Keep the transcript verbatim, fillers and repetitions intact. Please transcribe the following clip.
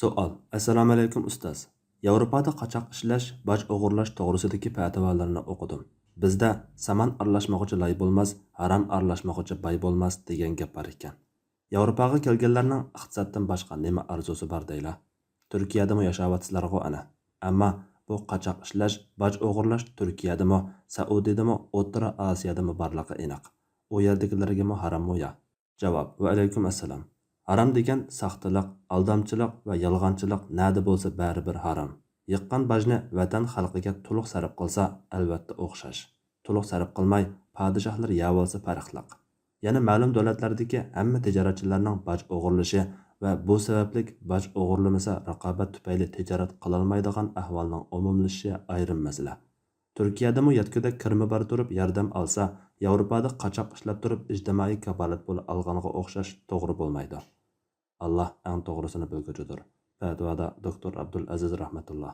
سوئال. ئەسسالامۇئەلەيكۇم ئۇستاز. ياۋروپادا قاچاق ئىشلەش، باج ئوغرىلاش توغرىسىدىكى پەتىۋالىرىنى ئوقۇدۇم. بىزدە سامان ئارىلاشمىغۇچە لاي بولماس، ھارام ئارىلاشمىغۇچە باي بولماس دېگەن گەپ بار ئىكەن. ياۋروپاغا كەلگەنلەرنىڭ ئىقتىسادتىن باشقا نېمە ئارزۇسى بار دەيلا؟ تۈركىيەدىمۇ ياشاۋاتىسىلەرغۇ ئەنە. ئەمما بۇ قاچاق ئىشلەش، باج ئوغرىلاش تۈركىيەدىمۇ، سەئۇدىدىمۇ، ئوتتۇرا ئاسىيادىمۇ بارلىقى ئېنىق. ئۇ يەردىكىلەرگىمۇ ھاراممۇ يا؟ جاۋاب. ۋەئەلەيكۇم ئەسسالام. ھارام دېگەن ساختىلىق، ئالدامچىلىق ۋە يالغانچىلىق نەدە بولسا بەرىبىر ھارام. يىغقان باجنى ۋەتەن خەلقىگە تولۇق سەرپ قىلسا، ئەلۋەتتە ئوخشاش. تولۇق سەرپ قىلماي، پادىشاھلار يەۋالسا پەرقلىق. يەنە مەلۇم دۆلەتلەردىكى ھەممە تىجارەتچىلەرنىڭ باج ئوغرىلىشى ۋە بۇ سەۋەبلىك باج ئوغرىلىمىسا رىقابەت تۈپەيلى تىجارەت قىلالمايدىغان ئەھۋالنىڭ ئومۇملىشىشى ئايرىم مەسىلە. تۈركىيەدىمۇ يەتكۈدەك كىرىمى بار تۇرۇپ ياردەم ئالسا، ياۋروپادا قاچاق ئىشلەپ تۇرۇپ ئىجتىمائىي كاپالەت پۇل ئالغانغا ئوخشاش توغرا بولمايدۇ. ئاللا ئەڭ توغرىسىنى بىلگۈچىدۇر. پەتىۋادا دوكتور ئابدۇلئەزىز رەھمەتۇللا.